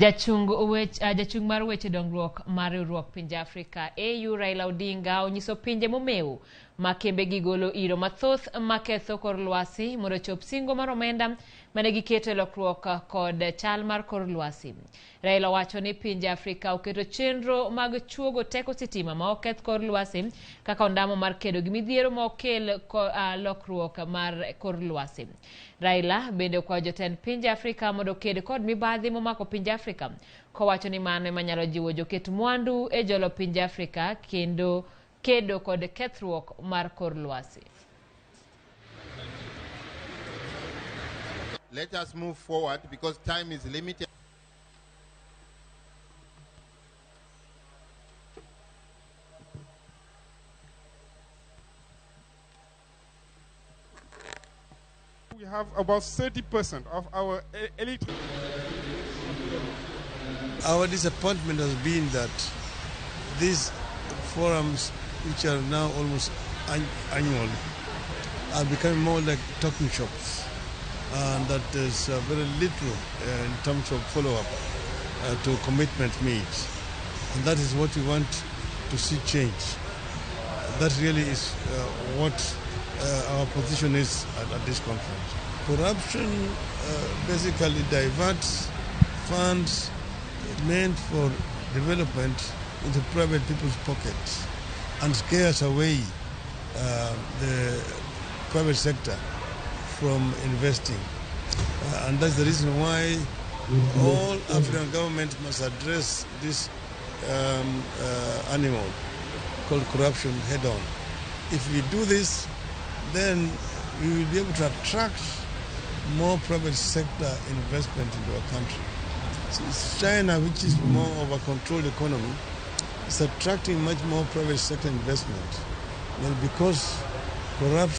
Jachung mar weche dongruok mar riwruok pinje Afrika AU Raila Odinga onyiso pinje momew ma kembe golo iro mathoth maketho kor lwasi mondo ochop singo mar omenda mane giketo e lokruok kod chal mar kor lwasi. Raila owacho ni pinje Afrika oketo chenro mag chuogo teko sitima ma ok keth kor lwasi kaka ondamo mar kedo gi midhiero ma ok kel lokruok mar kor lwasi. Raila bende okwayo jotend pinje Afrika mondo oked kod mibadhi momako pinje Afrika kowacho ni mano ema nyalo jiwo joket mwandu e jolo pinje Afrika kendo kedo kod kethruok mar kor lwasi. Let us move forward because time is limited. We have about 30% of our electricity. Our disappointment has been that these forums, which are now almost annual, are becoming more like talking shops, and that there's very little in terms of follow-up to commitment made. And that is what we want to see change. That really is what our position is at this conference. Corruption basically diverts funds meant for development into private people's pockets and scares away the private sector from investing. And that's the reason why all African governments must address this animal called corruption head on. If we do this, then we will be able to attract more private sector investment into our country. So it's China, which is more of a controlled economy, is attracting much more private sector investment. Well, because corruption